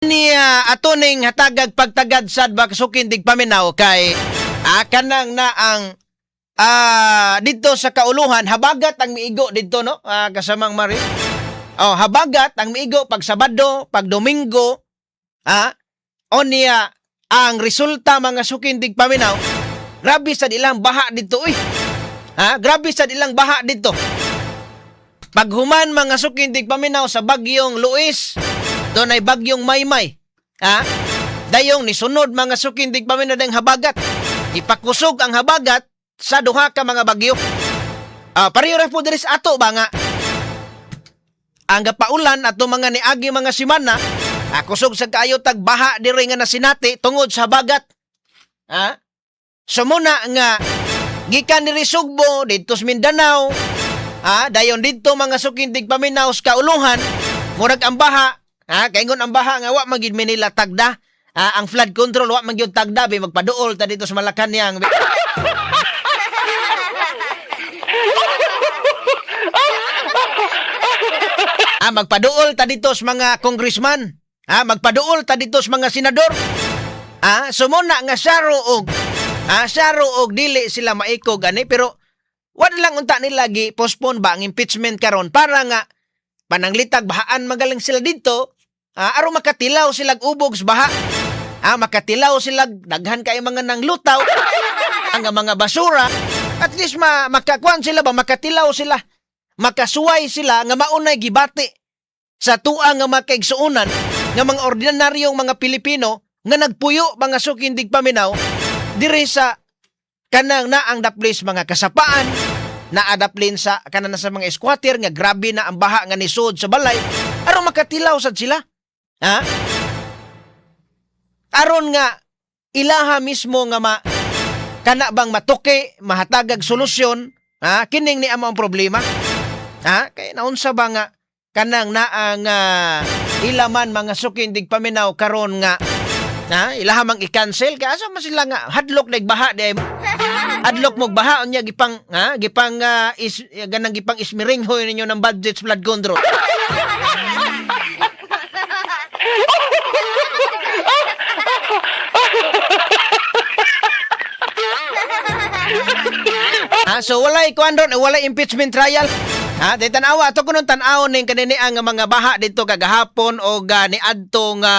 Niya ato ning hatagag pagtagad sad baksukin dig paminaw kay kanang na ang didto sa kauluhan habagat ang miigo didto, no, kasamang Mari. Oh, habagat ang miigo pag Sabado, pag Domingo, onya ang resulta, mga sukin dig paminaw, grabe sad ilang baha didto uy. Ha, grabe sad ilang baha didto. Paghuman, mga sukin dig paminaw, sa bagyong Luis, doon ay bagyong Maymay. Ha? Dayong nisunod, mga sukin dig paminaw, ng habagat. Ipakusog ang habagat sa duha ka mga bagyo. Pareho ra po diri sa ato ba nga ang gapaulan ato mga niagi mga simana, kusog sa kaayo tag baha diri nga nasinati tungod sa habagat. Ha? So muna nga gikan diri Sugbo didto sa Mindanao, dayon didto, mga sukin dig paminaw, sa kauluhan, murag ang baha, kaingon ang baha nga wa man gid nila tagda. Ang flood control wa man gyud tagda bi magpaduol ta dito sa Malacañang. Magpaduol ta dito sa mga congressman. Magpaduol ta dito sa mga senador. Sumuna nga saro og dili sila maikog ani, pero wala lang unta nila gi postpone ba ang impeachment karon para nga pananglitag bahaan magaling sila dito, aron makatilaw sila ubog sa baha. Makatilaw sila daghan kay mga nanglutaw ang mga basura, at least makakuan sila ba, makatilaw sila, makasuway sila nga maunay gibati sa tuang nga makaigsuonan nga mga ordinaryong mga Pilipino nga nagpuyo, mga sukin dig paminaw, diri sa kanang naang daplis mga kasapaan, naadaplin sa kanan sa mga squatter nga grabe na ang baha nga nisod sa balay, aron makatilaw sad sila, ha, aron nga ilaha mismo nga ma kana bang matuki, mahatagag solusyon, ha, kining ni amo ang problema, ha, kay naunsa ba nga kanang naang ilaman, mga sukin dig paminaw, karon nga na ilaha mang i-cancel kay asa man sila nga hadlok nag baha di hadlok mo baha, unya gipang, ha, gipang is ganang gipang ismiringhoy ninyo ng budget flood control. So walay kuan ron, walay impeachment trial. Ha, di tan-awa ato kuno tan-aw ning kanini ang mga baha dito kagahapon o niadto nga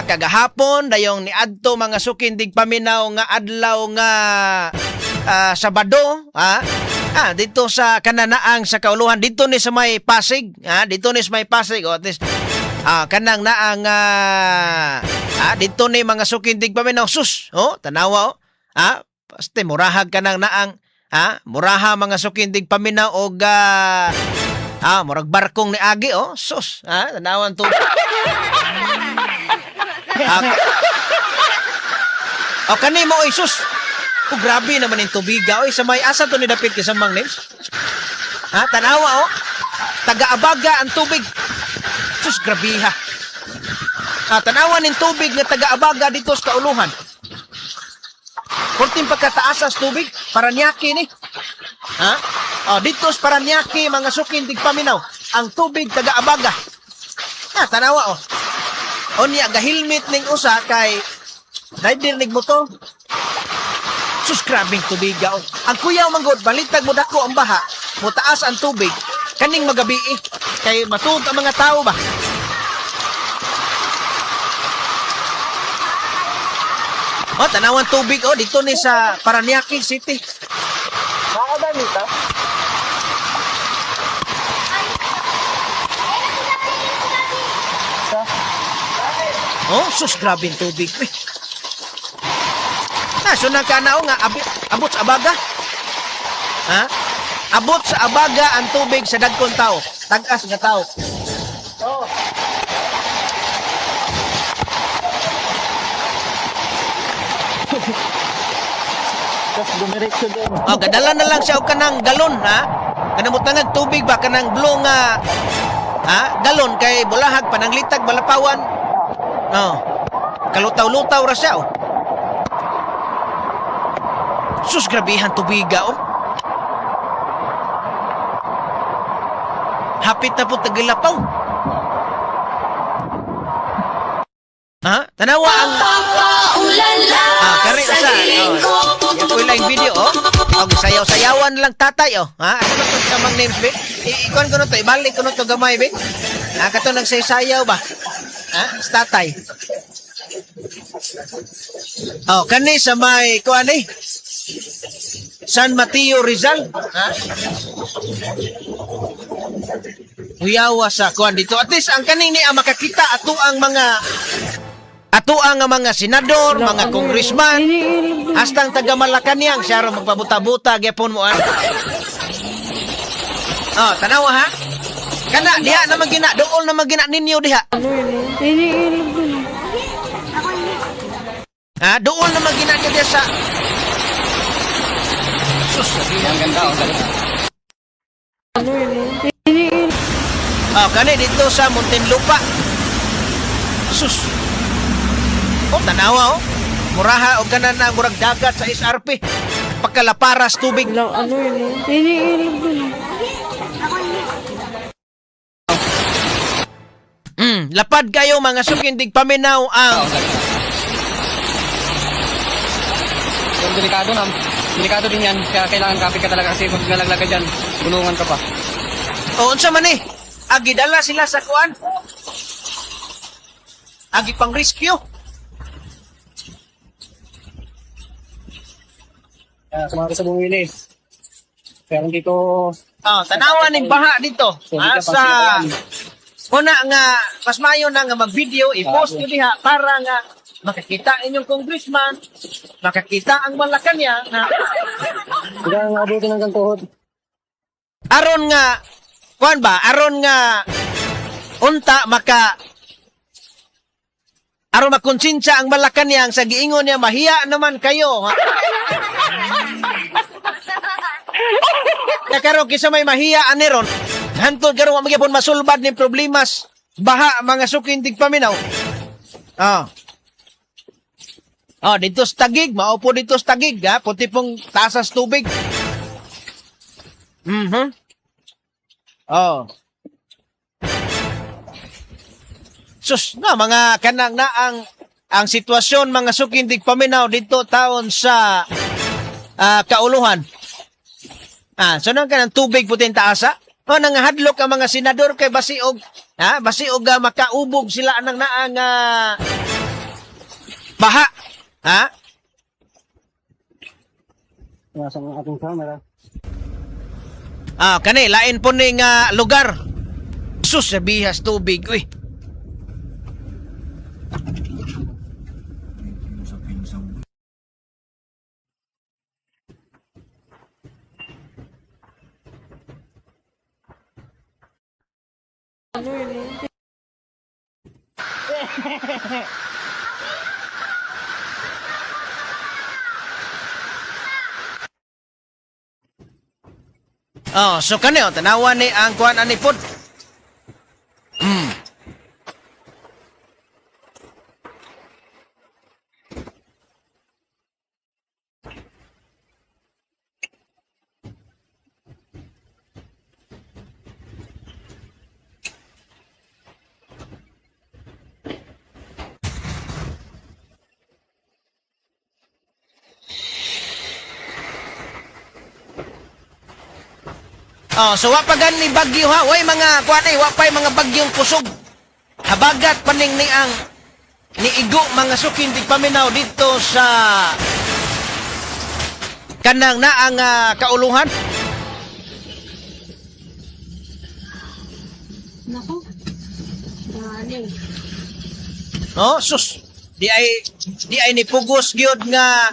kagahapon, dayong niadto, mga sukin dig paminaw, nga adlaw nga Sabado, ha. Dito sa kananaang sa kauluhan dito ni sa may Pasig, dito ni sa may Pasig, o at least kanang naang dito ni, mga sukin dig paminaw, sus, oh, tanawa oh. Paste murahag kanang naang muraha, mga sukindig paminaw, og murag barkong ni agi oh, sus, tanawan to. Oh, kani mo oy, sus. Oh, grabe naman yung tubiga oy sa may asa to ni dapit kay Mang Names. Tanawa oh. Taga-abaga ang tubig. Sus, grabiha. Tanawa ning tubig nga taga-abaga dito sa kauluhan. Kurting pagkataas sa tubig, Paranaque ni. Ha? Oh, dito sa Paranaque, mga sukin dig paminaw, ang tubig taga-abaga. Tanawa oh. Unya gahilmit ning usa kay rider nig motor. Sus, grabing tubiga oh. Ang kuyaw manggod balitag mo dako ang baha, mo taas ang tubig, kaning magabii kay matuog ang mga tao ba. Oh, tanawan tubig oh dito ni sa Paranaque City. Makakadami dito? Sa? Oh, sus, grabing tubig. Uy. So nagkanao nga abot sa abaga. Ha? Abot sa abaga ang tubig sa dagkong tao, tag-as nga tao. Oo. Tapos dumiretso doon. Oh, gadala na lang siya og kanang galon, ha? Kanang mutangag tubig ba, kanang blue nga galon kay bulahag pananglitag balapawan. No. Kalutaw-lutaw ra siya, oh. Sus, grabehan tubiga, oh. Hapit na po tagilapaw. Tanawa ang kare usa. Oh. Yung lang video oh. Og sayaw-sayawan lang tatay oh. Ha? Asa man sa mang names be? Ikuan ko no to, ibalik ko no to gamay be. Ha, kato nagsayaw ba? Ha? Sa tatay. Oh, kani sa may kuan eh. San Mateo Rizal, ha? Uyawa sa kuan dito. At least ang kaning niya makakita ato ang mga senador, mga congressman, hastang taga Malacañang siya ro magpabuta-buta gyapon mo an. Oh, tanawa ha. Kana diha naman gina dool naman gina ninyo diha. Ha, dool naman gina niyo diha sa Sus, Ang ganda, oh. Ganda. Oh, kani dito sa Muntinlupa. Sus. Oh, tanawa oh. Muraha og kanan na murag dagat sa SRP. Pagkalaparas tubig. Lapad kayo mga sukindig paminaw ang Oh, ganda. Yung delikado na. Delikado din yan. Kaya kailangan kapit ka talaga kasi pag nalaglag ka dyan, bulungan ka pa. O unsa man eh? Agi dala sila sa kuan. Agi pang rescue. Kaya sumama sa bumili. Pero dito, Oh, tanawa ning baha dito. So, hindi ka Sa una nga mas maayo na nga mag-video i-post nyo diha para nga makakita inyong congressman, makakita ang Malacañang na hindi ka nakabuti ng tuhod. Aron nga kuan ba aron nga unta maka aron makonsensya ang Malacañang sa giingon niya mahiya naman kayo ha. Karon kinsa may mahiya ani ron hantod karon wa magyapon masulbad ni problemas baha mga sukindig paminaw. Ah. Oh, dito sa Tagig, maupo dito sa Tagig, ha? Puti pong tasas tubig. Oh. Sus, na mga kanang na ang sitwasyon mga sukindig paminaw dito taon sa kauluhan. Ah, so nang kanang tubig puti taasa. O nangahadlok ang mga senador kay basiog, ha? Basiog makaubog sila anang naang baha. Ha? Nasa mga ating camera. Ah, kani lain po ning lugar. Sus, bihas tubig, uy. Oh, so kani oh, tanawa ni ang kuan ani pod. Oh, so wa pa gani bagyo ha. Way mga kuan ay wa pa'y mga bagyong kusog. Habagat paning ni ang niigo mga sukin di paminaw dito sa kanang naang kauluhan. Nako. Ano? No, sus. Di ay ni pugos gyud nga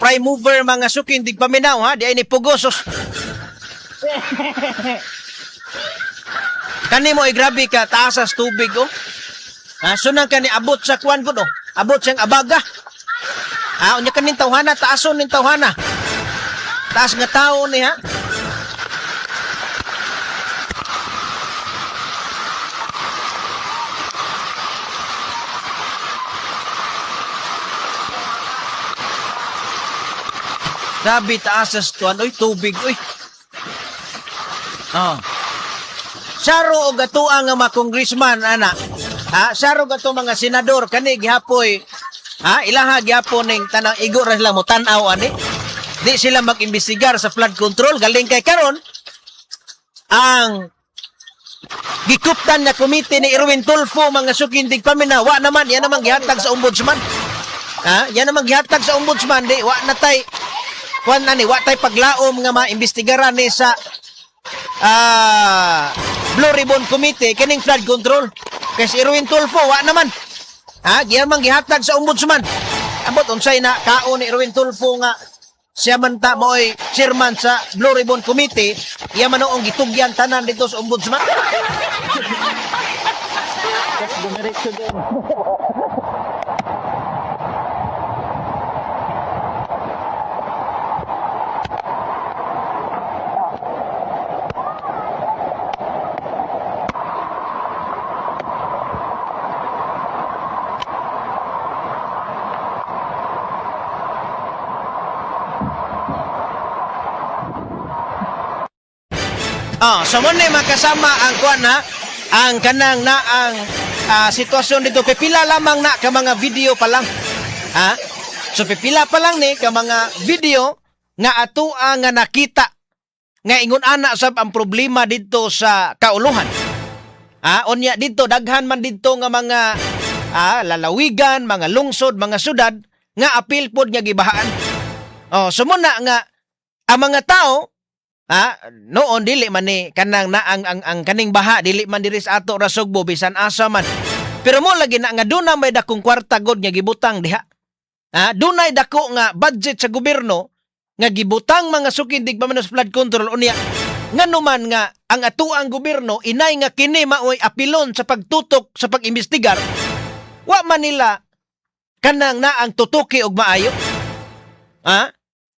prime mover mga sukin di paminaw ha. Di ay ni pugos sus. Kani mo ay grabe ka taasas tubig oh. Ah, sunang kani abot sa kuan gud oh. Abot siyang abaga. Ah, unya kaning tawhana taason ning tawhana. Taas nga tao ni ha. Grabe taasas tuan oy tubig oy. Oh. Saro og atua nga mga congressman ana. Ha, sarog ato mga senador kani gihapoy. Ha, ilaha gihapon ning tanang igo ra sila mo tan-aw ani. Di sila mag-imbestigar sa flood control galing kay karon ang gikuptan na komite ni Erwin Tulfo, mga suking tigpaminaw, wa naman yan namang gihatag sa ombudsman. Ha, yan namang gihatag sa ombudsman, di wa na tay kuan ani, wa tay paglaom nga maimbestigaran ni sa Blue Ribbon Committee kining flood control. Kay si Erwin Tulfo wa naman. Ha, giyamang gihatag sa ombudsman. Ambot unsay na kaon ni Erwin Tulfo nga siya man ta mo'y chairman sa Blue Ribbon Committee, iya man noong gitugyan tanan dito sa ombudsman. Tapos dumiretso doon. Ah, so mo ni makasama ang kuan ha, ang kanang na ang sitwasyon dito pipila lamang na ka mga video pa lang. Ha? So pipila pa lang ni ka mga video nga atoa nga nakita nga ingon ana sab ang problema dito sa kauluhan. Ha, unya dito daghan man dito nga mga lalawigan, mga lungsod, mga syudad nga apil pod nga gibahaan. Oh, so mo na nga ang mga tao. Noon dili man ni kanang na ang kaning baha dili man diri sa ato ra Sugbo, bisan asa man. Pero mo lagi na nga duna may dakong kwarta god nga gibutang diha. Dunay dako nga budget sa gobyerno nga gibutang, mga sukindig pa flood control, unya ngano man nga ang atuang gobyerno inay nga kini maoy apilon sa pagtutok sa pag-imbestigar, wa man nila kanang na ang tutuki og maayo. Ha?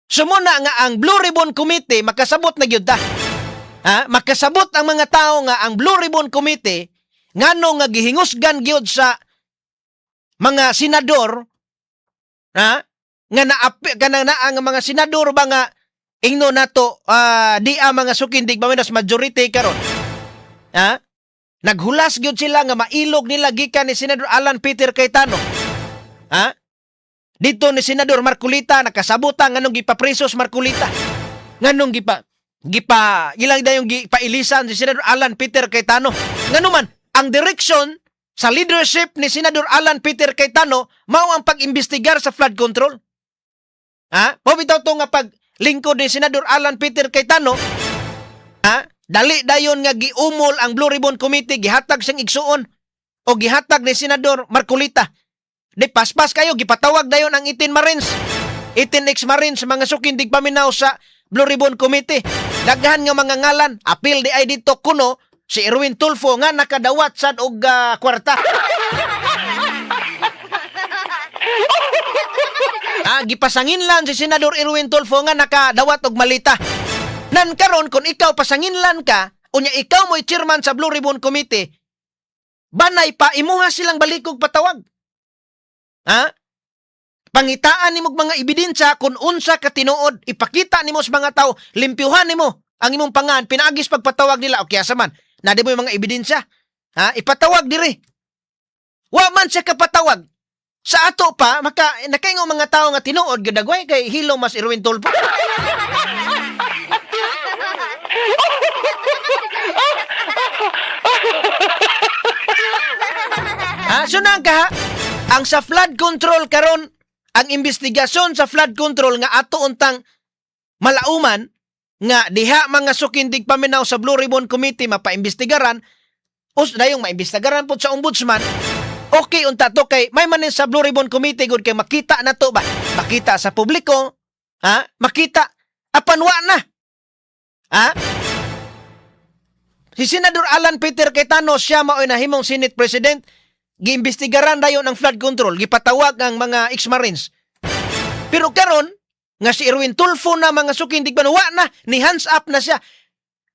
Sumuna nga ang Blue Ribbon Committee makasabot na gyud ta. Ha? Makasabot ang mga tao nga ang Blue Ribbon Committee ngano nga gihingusgan gyud sa mga senador, ha? Nga naapi kanang naa nga mga senador ba nga ingno nato di ang mga sukindig ba mas majority karon. Ha? Naghulas gyud sila nga mailog nila gikan ni Senador Alan Peter Cayetano. Ha? Dito ni Senador Marcoleta nakasabutan nganong gipapresos Marcoleta. Nganong gipa gipa ilang dayong gipailisan si Senador Alan Peter Cayetano. Ngano man ang direction sa leadership ni Senador Alan Peter Cayetano mao ang pag-imbestigar sa flood control. Ha? Mao bitaw to nga pag lingkod ni Senador Alan Peter Cayetano, ha? Dali dayon nga giumol ang Blue Ribbon Committee, gihatag siyang igsuon o gihatag ni Senador Marcoleta. Di paspas kayo, gipatawag dayon ang 18 Marines. 18 ex-Marines, mga sukindig paminaw sa Blue Ribbon Committee. Daghan nga mga ngalan, apil di ay dito kuno si Erwin Tulfo nga nakadawat sad og kwarta. Gipasangin lang si Senador Erwin Tulfo nga nakadawat og malita. Nan karon kung ikaw pasanginlan ka, unya ikaw mo'y chairman sa Blue Ribbon Committee, banay pa imuha silang balikog patawag. Ha? Pangitaan nimo og mga ebidensya kung unsa ka tinuod, ipakita nimo sa mga tao, limpyuhan nimo ang imong pangan, pinaagis pagpatawag nila o kaya sa man, na di mo yung mga ebidensya. Ha? Ipatawag diri. Wa man siya kapatawag. Sa ato pa, maka nakaingon mga tao nga tinuod gyud agway kay hilo mas Erwin Tulfo. Ha, so na ka ang sa flood control karon, ang investigasyon sa flood control nga ato untang malauman nga diha mga sukindig paminaw sa Blue Ribbon Committee mapaimbestigaran us dayong maimbestigaran pod sa ombudsman. Okay unta to kay may manin sa Blue Ribbon Committee gud kay makita na to ba, makita sa publiko, ha, makita apan wa na, ha. Si Senador Alan Peter Cayetano siya mao'y nahimong Senate President, giimbestigaran dayon ang flood control, gipatawag ang mga ex-Marines. Pero karon nga si Erwin Tulfo na, mga sukindig ba, wa na ni hands up na siya.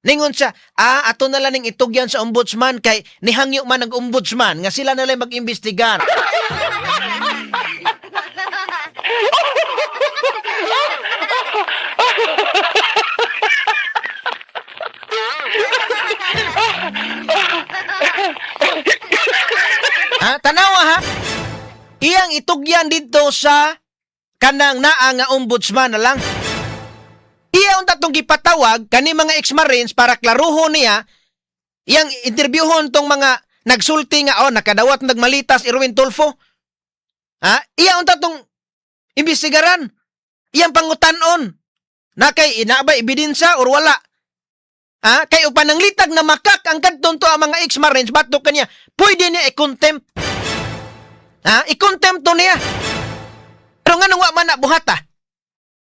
Ningon siya, ato na lang ning itugyan sa ombudsman kay nihangyo man ang ombudsman nga sila na lang mag-imbestigar. Ha, tanawa ha. Iyang itugyan dito sa kanang naa nga ombudsman na lang. Iya unta tong gipatawag kani mga ex-marines para klaruhon niya, iyang interviewhon tong mga nagsulti nga, oh, nakadawat nagmalitas Erwin Tulfo. Ha? Iya unta tong imbestigaran. Iyang pangutanon. Na kay ina ba ebidensya or wala? Ha? Kay upan pananglitag na makak ang kadton to ang mga ex-marines batok kaniya, pwede niya i-contempt. Ha? I-contempt to niya. Pero nga wa man na buhata.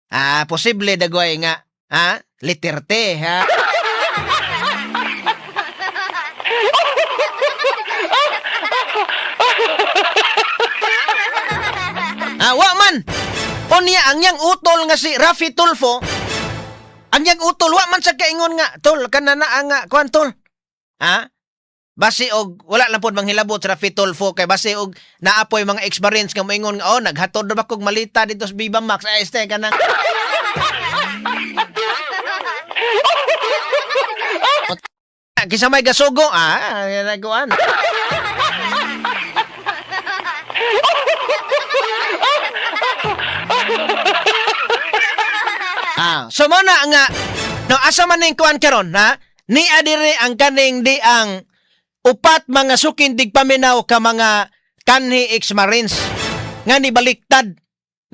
Ah, posible dagway nga, ha? Literte, ha? Ah, wa man. Unya ang yang utol nga si Rafi Tulfo, ang yang utol wa man sa kaingon nga, "Tol, kana na ang kuan, tol." Ha? Basi og wala lang pod manghilabot sa Rafi Tulfo kay basi og naapoy mga ex-marines nga moingon nga, "Oh, naghatod ra ba kog malita dito sa Viva Max." Ay, este kanang Kisa may gasugo, ah, nagkuan. Ah, so mo na nga no asa man ning kuan karon, ha? Ni adire ang kaning di ang upat mga sukin paminaw ka mga kanhi ex-marines nga nibaliktad.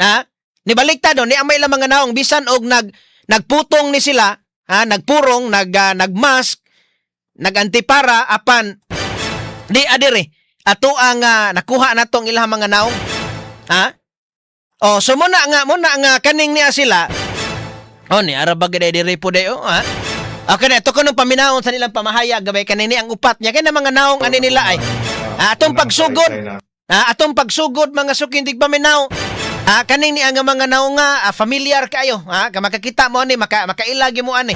Ha? Nibaliktad, oh, ni amay lang mga naong bisan og nagputong ni sila, ha, nagpurong, nagmask, nagantipara apan di adire ato ang nakuha natong ilang mga naong. Ha? Oh, so mo na nga kaning niya sila. Oh, ni ara ba gid diri po day, oh, ha? Okay na, ito ko nung paminawon sa nilang pamahayag, gabay kanini ang upat niya. Kaya na mga naong ani nila ay. Ah, atong pagsugod, ah, atong pagsugod mga sukindig paminaw. Ah, kaning ni ang mga naong nga, familiar kayo, ha? Ka makakita mo ani, makailagi mo ani.